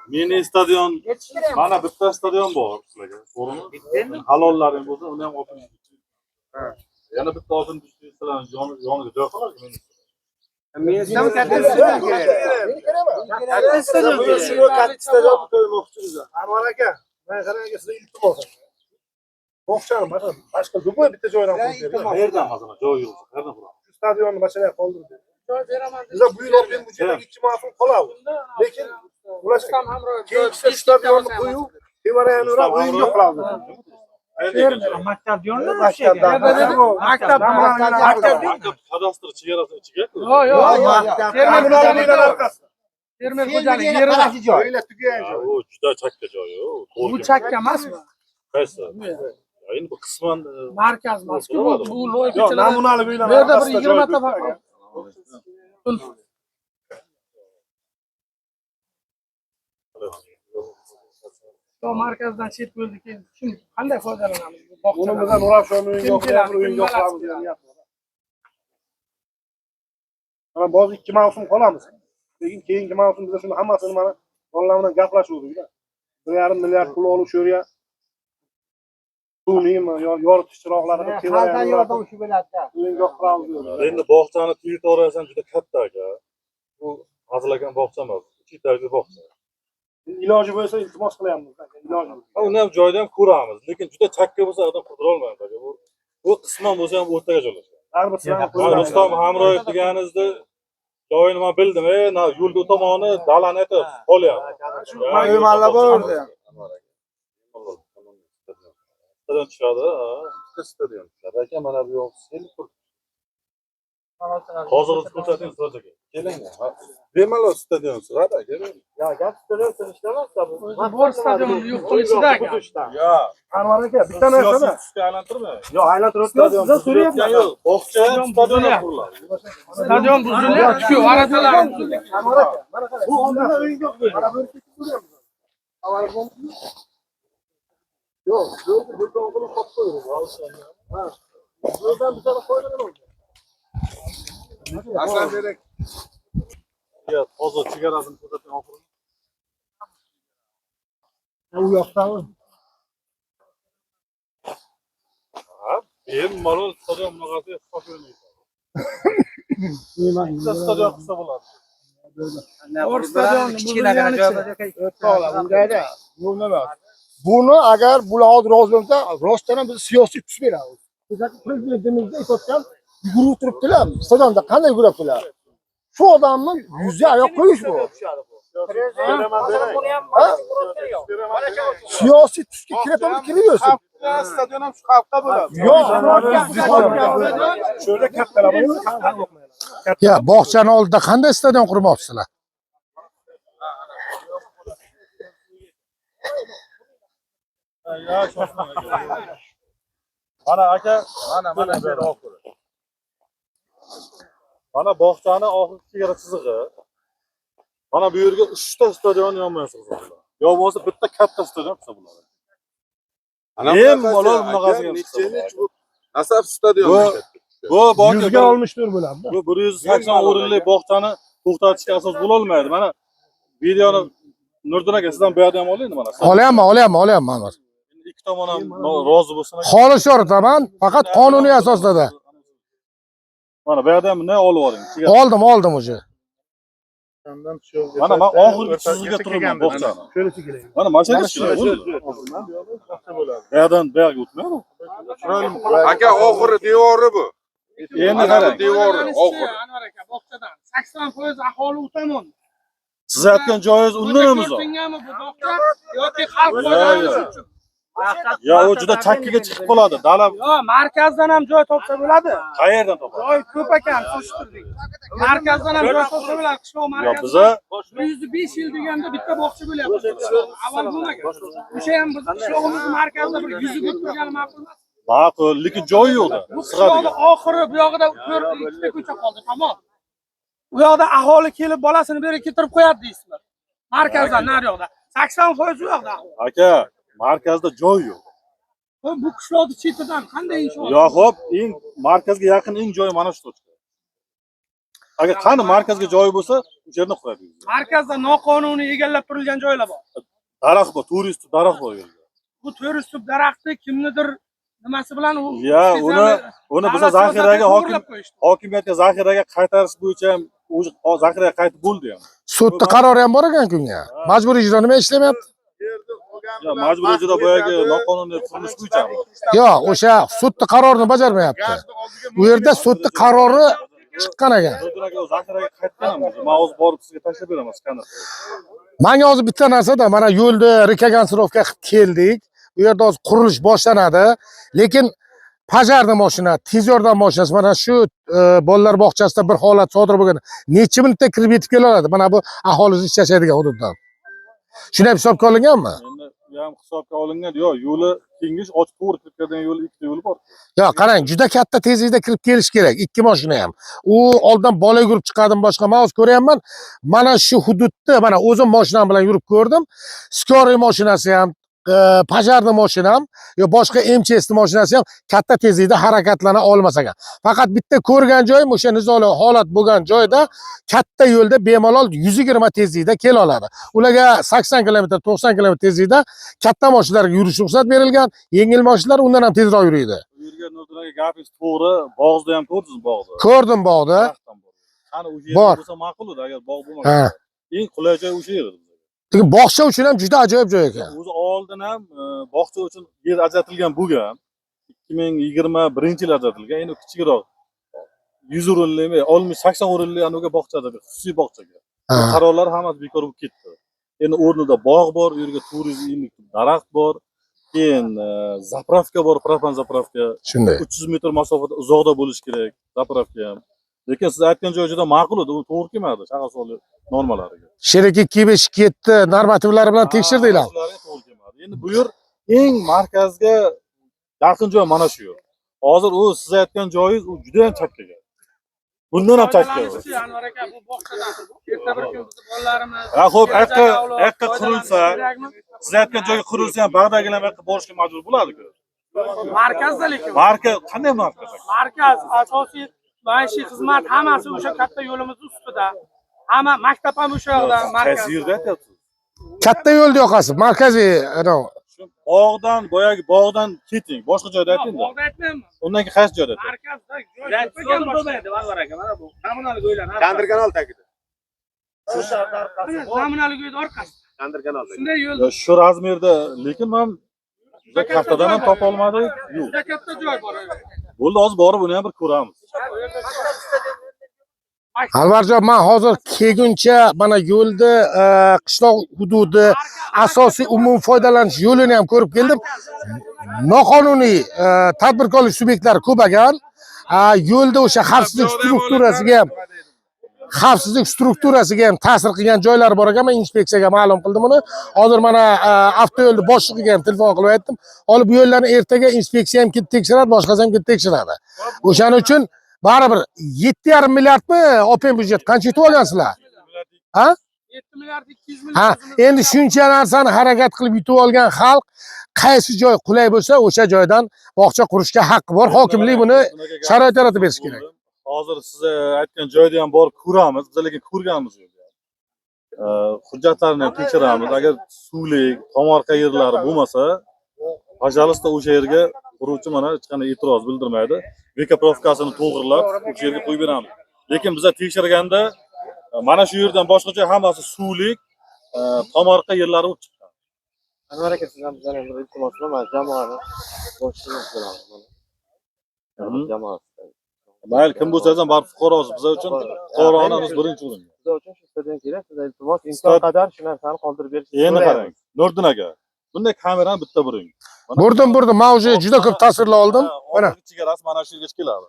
Mini stadion, mana bitta stadion bor sizlarga. To'g'rimi? Halollaring bo'lsa, uni ham olib. Yana bitta oltin sizlarni yoniga joy qoladi. Meni katta stadion kerak. Katta stadion kerak. Shuni katta stadion qo'ymoqchimiz. Anvar aka, mana qarang aka, sizga iltimos. Bog'chani masalan, boshqa любой bitta joydan qurib bering. Qayerdan masalan joy yo'q, qayerdan quramiz? Shu stadionni masalan qoldirib bering. Biza bu yil olib bu yerda 2 mavsum qoladi. Lekin ular keyingi stadionni qo'yib, tevarani urab o'yinga qilamiz. Maktab yonida. Maktabdan. Maktab, maktab. Maktab kadastr chegarasi ichiga. Yo'q, yo'q. Fermer orqasi. Fermer xo'jaligi yeri bor. O'yla tugagan joy. U juda chakka joy, u. Bu chakka emasmi? Qaysi? Endi bu qisman Markaz emas-ku bu. Bu loy Yo'q, ko'chalar. namunali uylar. Bu yerda bir 20 ta faqat. Yo, markazdan chet bo'ldi, keyin kim qanday foydalanamiz bu Uni bog'chadan? bizdan Nurafshon o'yinga Kim keladi, o'qiyapmiz, o'yinga kim balasi o'qiyapmiz degan niyat bor. Mana hozir 2 mavsum qolamiz. Lekin keyingi mavsum biza shuni hammasini mana bolalar bilan gaplashuvdik-da. 1,5 milliard pul olib shu yerga suvni yoritish chiroqlarini Xalqdan yordam shu bo'ladi. o'yingoh qilamiz dedik. Endi bog'chani territoriyasi ham juda katta aka. Bu hazilakam bog'cha emas, 3 etajli bog'cha. Iloji bo'lsa iltimos qilyapmiz aka, iloji bo'lsa. Ha, uni ham joyida ham ko'ramiz, lekin juda chakka bo'lsa odam qurdira olmaymiz aka. Bu qisman bo'lsa ham o'rtaga joylashgan. Baribir sizlarni Man qo'lingizda. Rustam Hamroyev deganingizni joyini man bildim. Na yo'lga u tomoni dalani aytib qolyapti. O'ymanlar bor o'rda. Stadion tushadi. Bitta stadion tushadi aka, mana bu yoq sel turibdi. Hozir ko'rsating Siroj aka. Keling. Bemalol stadion suradi aka. Ya gap stadion surishda emas-da bu. O'zi bor stadionni yo'q qilishida aka. Ya, Anvar aka, bitta siyosiy narsada. tusga aylantirma. Yo'q, aylantirib stadion. So'rayapman. Yo'q, bog'cha ham stadion ham quriladi. Stadion buzilyapti-ku, varatalar buzilyapti. Anvar aka, mana qarang. Bu oldindan o'yingoh qo'ygan. Mana bu yerga ko'ryapmiz. Avval bu Yo'q, yo'lni beton qilib qo'yib qo'ydik. Ha. Yo'ldan bizlar qo'ymagan o'zi. Aslan berek. Ya, hozir chegarasini ko'rsating oxirini. U yoqdan Ha, bemalol stadion bunaqasiga hisob bermaydi. Bitta stadion qilsa bo'ladi. Bor stadionni kichkinagina joy buzilganichi. Buni agar bular hozir rozi bo'lmasa, rostdan ham biz siyosiy tus beramiz. Prezidentimizni aytayotgan yugurib turibdilar. Stadionda qanday yuguribdilar? Shu odamni yuziga oyoq qo'yish bu. Ha? Siyosiy tusga kiratamiz, kiraversin. Stadion ham shu xalqqa bo'ladi. Yo'q. Shu yerda kattalar bor. Ya bog'chani oldida qanday stadion qurmoqchisizlar? Ya, shoshmang aka. Mana aka, Mana bu yer oxiri. Mana bog'chani oxirgi chegara chizig'i. Mana bu yerga 3 ta stadion yonma-yon qilsa bo'ladi. Yo bo'lmasa bitta katta stadion qilsa bo'ladi. Bemalol bunaqasiga ham qilsa bo'ladi. Bu Nasaf stadioni. Bu bog'cha Yuzga olmishdir bo'ladi. Bu 180 o'rinli bog'chani to'xtatishga asos bo'la olmaydi. Mana videoni Nurdin aka sizdan bu yerda ham olaymi mana. Olyapman, olyapman, olyapman. Anvar. Ikki tomon ham rozi bo'lsin. Xolis yoritaman, faqat qonuniy asoslarda. Mana bu yerda ham bunday olib oling. Oldim, oldim уже. Mana men oxirgi chizig'iga turibman bog'chani. Şöyle çekelim. Mana mana shu yerga Bu yerdan bu yoqqa o'tmaydi. Aka oxiri devori bu. Endi Mana bu qarang. devori oxiri. Anvar aka, bog'chadan 80% aholi u tomonda. Siz aytgan joyingiz undan ham uzoq. Ko'rtingami bu bog'cha yoki xalq foydalanishi uchun? Ya u juda chakkaga chiqib qoladi. Dala Yo'q, markazdan ham joy topsa bo'ladi. qayerdan topadi? Joy ko'p ekan, surishtirdik. Markazdan ham joy topsa bo'ladi, qishloq Yo markazida. biza 105 yil deganda bitta bog'cha bo'lyapti. Avval bo'lmagan. O'sha ham biz qishlog'imiz markazida bir yuzi bo'lib turgani ma'qul emas. ma'qul, lekin joyi yo'qda. Bu qishloqni Sig'adigan. oxiri bu yog'ida 4 ikkita ko'cha qoldi, tamom. U yoqda aholi kelib bolasini bu yerga keltirib qo'yadi deysizmi? Markazdan nari yoqda. 80% u yoqda aholi. Aka, markazda joy yo'q. Bu qishloqni chetidan qanday inshoot? Yo xo'p, eng markazga yaqin eng joyi mana shu tochka. Agar qani markazga joyi bo'lsa, O'sha yerni quradi. Markazda noqonuniy egallab turilgan joylar bor. Daraxt bor, 400 tub daraxt bor u yerda. Bu 400 tub daraxtni kimnidir nimasi bilan u Ya, uni biza davlat zaxiraga siyosatini hokim to'g'rilab qo'yishdi. Hokimiyatga zaxiraga qaytarish bo'yicha ham o'zi zaxiraga qaytib bo'ldi ham. Sudni qarori ham bor ekan unga. Majburiy ijro nima ishlamayapti? Ya, majburiy ijro boyagi noqonuniy qurilish bo'yicha. Yo'q, o'sha sudni qarorini bajarmayapti. U yerda sudni qarori chiqqan ekan. Nurdin aka, u zaxiraga qaytgan ham o'zi. Men hozir borib sizga tashlab beraman skaner. Manga hozir bitta narsada, mana yo'lni rekognostirovka qilib keldik. Bu yerda hozir qurilish boshlanadi. Lekin пожарный mashina, tez yordam mashinasi mana shu bolalar bog'chasida bir holat sodir bo'lgan. Necha minutda kirib yetib kela oladi? Mana bu aholi zich yashaydigan hududdan. Shuni ham hisobga olinganmi? Endi u ham hisobga olingan. Yo'q, yo'li kengish, ochiq to'g'ri kirib keladigan yo'li, ikkita yo'li bor. Yo, qarang, juda katta tezlikda kirib kelish kerak, ikki mashina ham. U oldin bola yugurib chiqadimi boshqa, men hozir ko'ryapman. Mana shu hududda, mana o'zim mashinam bilan yurib ko'rdim. Скорый mashinasi ham, пожарный mashina ham, yo boshqa МЧС mashinasi ham katta tezlikda harakatlana olmas ekan. Faqat bitta ko'rgan joyim o'sha nizoli holat bo'lgan joyda katta yo'lda bemalol 120 tezlikda kela oladi. Ularga 80 km, 90 km tezlikda katta mashinalarga yurish ruxsat berilgan, yengil mashinalar undan ham tezroq yuriydi. U yerga, Nurdin aka, gapingiz to'g'ri, bog'da ham ko'rdingiz bog'da. Ko'rdim bog'da. Daraxt ham bor. Qani o'sha yerda Bor. bo'lsa ma'qul edi, agar bog' Ha. bo'lmasa. Eng qulay joy o'sha yer edi. Lekin bog'cha uchun ham juda ajoyib joy ekan. O'zi oldin ham bog'cha uchun yer ajratilgan bo'lgan. 2021-yil ajratilgan. Endi kichikroq 100 o'rinli, 60-80 o'rinli anuga bog'cha ajratilgan, xususiy bog'chaga. Ha. Qarorlar hammasi bekor bo'lib ketdi. Endi o'rnida bog' bor, u yerga 450 tub daraxt bor. Keyin заправка bor, propan заправка. Shunday. 300 metr masofada uzoqda bo'lishi kerak заправка ham. Lekin siz aytgan joy juda ma'qul edi, u to'g'ri kelmadi shahar normalariga. Sheriki 2 5 7 normativlari bilan tekshirdinglar. Ha, ularga to'g'ri kelmadi. Endi bu yer eng markazga yaqin joy mana shu yer. Hozir u siz aytgan joyingiz u juda ham chakkaga. Bundan ham chakka. Foydalanishchi, Anvar aka, bu bog'chadan erta bir kun bizni bolalarimiz Ha, xo'p, kelajak avlod aqqa qurilsa, foydalanishi kerakmi? Siz aytgan joyga qurilsa ham bag'dagilar ham yoqqa borishga majbur bo'ladi-ku. Markazda lekin. Markaz qanday markaz? Markaz asosiy maishiy xizmat hammasi o'sha katta yo'limiz ustida. Hamma maktab ham o'sha yoqda, markaz. Qaysi yerda aytyapsiz? Katta yo'lni yoqasi, markaziy anavi. Shu bog'dan, boyagi bog'dan keting, boshqa joyda Yo'q, ayting. Bog'da aytmayman. Undan keyin qaysi joyda aytyapsiz? Markazda joy ko'p ekan boshqa. Anvar aka, mana bu namunali uylar. Tandir kanal tagida. Namunali uyni orqasida. Tandir kanal tagida. Shunday yo'l. Ya shu размер da, lekin man juda kattadan ham topa olmadik. Yo'q. Juda katta joy bor. Bo'ldi, hozir borib uni ham bir ko'ramiz. Anvarjon, men hozir kelguncha mana yo'lni qishloq hududi asosiy umumiy foydalanish yo'lini ham ko'rib keldim. Noqonuniy tadbirkorlik subyektlari ko'p ekan. Yo'lda o'sha xavfsizlik strukturasiga ham ta'sir qilgan joylar bor ekan. Men inspeksiyaga ma'lum qildim uni. Hozir mana avtoyo'lni boshlig'iga ham telefon qilib aytdim. Olib bu yo'llarni ertaga inspeksiya ham kelib tekshiradi, boshqasi ham kelib tekshiradi. O'shaning uchun baribir 7,5 milliardmi open byudjet qancha yutib olgansizlar? Ha? 7 milliard 200 million. Ha, endi shuncha narsani harakat qilib yutib olgan xalq qaysi joy qulay bo'lsa, o'sha joydan bog'cha qurishga haqqi bor. Hokimlik buni sharoit yaratib berishi kerak. Hozir siz aytgan joyda ham borib ko'ramiz, biz lekin ko'rganmiz yo'q. Hujjatlarni ham tekshiramiz. Agar suvlik, tomorqa yerlari bo'lmasa, пожалуйста, o'sha yerga quruvchi mana hech qanday e'tiroz bildirmaydi. ВК sini to'g'irlab o'sha yerga qo'yib beramiz. Lekin biza tekshirganda mana shu yerdan boshqa joy hammasi suvlik, tomorqa yerlari bo'lib chiqqan. Anvar aka, sizdan bizdan ham bir iltimos bilan, mana jamoani boshchimiz bo'lamiz mana. Jamoa. Mayli, kim bo'lsangiz ham baribir fuqarosiz. Bizlar uchun fuqaroni birinchi o'rinda. Bizlar uchun shu stadion kerak. Sizdan iltimos, imkon qadar shu narsani qoldirib berishingizni Endi so'raymiz. qarang, Nurdin aka, bunday kamerani bitta buring. Mana- Burdim, burdim. Men уже juda ko'p tasvirlar oldim. Ha, Mana. oxirgi chegarasi mana shu yergacha keladi.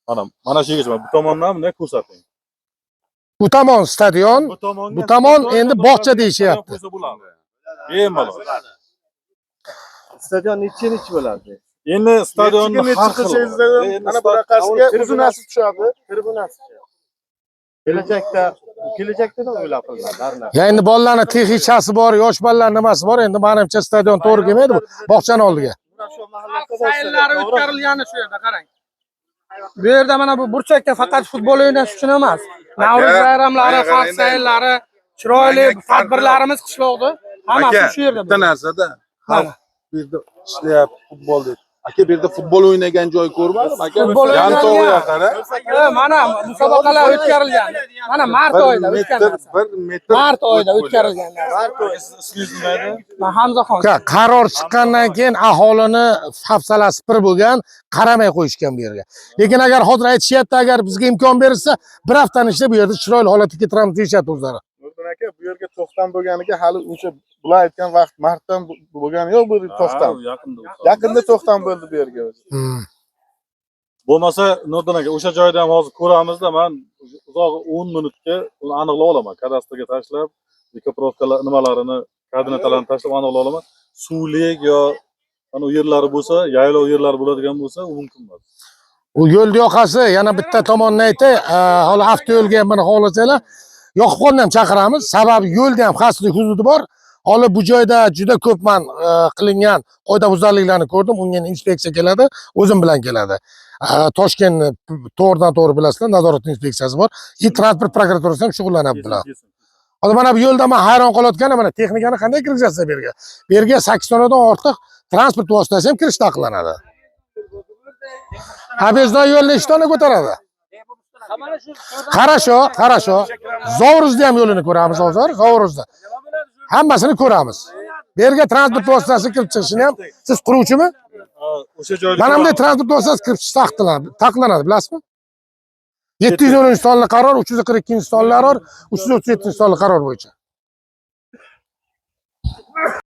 Mana, mana shu yergacha, bu tomondan bunday ko'rsating. Bu tomon stadion, Bu tomonga bu tomon stadion, endi bu bog'cha tomonga deyishyapti. stadion qo'ysa bo'ladi. Bemalol. Stadion nechi nechi bo'ladi? Endi stadionni Nechiga har nechi xil qilsangiz bo'ladi. ham, Endi mana bunaqasiga uzunasi tushadi. Tribunasi. Kelajakda da o'ylab qilinadi har narsa. Ya endi bolalarni texnikasi bor, yosh bolalar nimasi bor, endi menimcha stadion to'g'ri kelmaydi bu bog'chani oldiga. Murabbo Xalq mahallasida sayllari o'tkarilgani shu yerda qarang. Bu yerda mana bu burchakda faqat futbol o'ynash uchun emas. Navro'z bayramlari, aka, xalq endi- sayllari, chiroyli Manga farqi yo'q. tadbirlarimiz qishloqda hammasi Aka, shu yerda. bitta narsada Mana. xalq bu yerda ishlayapti futbol deb. Aka, bu yerda futbol o'ynagan joy ko'rmadim aka. Futbol Yantog'i o'ynalgan. yaqin, Ha, mana musobaqalar o'tkarilgan. Mana mart Bir oyida o'tgan metr, narsa. 1 metr. Mart oyida o'tkarilgan narsa. Ismingiz nima edi? Man Hamzaxon. Uka, qaror chiqqandan keyin aholini hafsalasi pir bo'lgan, qaramay qo'yishgan bu yerga. Lekin agar hozir aytishyapti, agar bizga imkon berilsa, bir haftani ichida bu yerda chiroyli holatga keltiramiz deyishyapti o'zlari. Nurdin aka, bu yerga to'xtam bo'lganiga hali o'sha bular aytgan vaqt martdan bo'lgani yo'q bu to'xtam. Ha, yaqinda. Yaqinda to'xtam bo'ldi bu yerga o'zi. Bo'lmasa Nurdin aka, o'sha joyda ham hozir ko'ramizda, man uzog'i 10 minutga uni aniqlab olaman. Kadastrga tashlab, dekorovkalar nimalarini, koordinatalarni tashlab aniqlab olaman. Suvlik yo ana u yerlari bo'lsa, yaylov yerlari bo'ladigan bo'lsa, u mumkin emas. U yo'lni yoqasi yana bitta tomonini aytay, hali avtoyo'lga ham mana xohlasanglar, Yoqubxonni ham chaqiramiz. Sababi yo'lda ham xavfsizlik hududi bor. Hali bu joyda juda ko'p man qilingan qoidabuzarliklarni ko'rdim. Unga inspeksiya keladi, o'zim bilan keladi. Toshkentni to'g'ridan to'g'ri bilasizlar, nazorat inspeksiyasi bor. И transport prokuraturasi ham shug'ullanadi bular. Kesin, kesin. Hozir mana bu yo'lda man hayron qolayotganim, mana texnikani qanday kirgizasiz bu yerga? Bu yerga 8 tonadan ortiq transport vositasi ham kirish taqiqlanadi. Объездной yo'lni 2 tona ko'taradi. Хорошо, хорошо. Zovruzda ham yo'lini ko'ramiz hozir, Zovruzda. Hammasini ko'ramiz. Bu yerga transport vositasi kirib chiqishini ham siz quruvchimi? Ha, o'sha joyda Mana bunday transport vositasi kirib chiqish taqiqlanadi, taqiqlanadi, bilasizmi? 710 sonli qaror, 342 sonli qaror, 337 sonli qaror bo'yicha.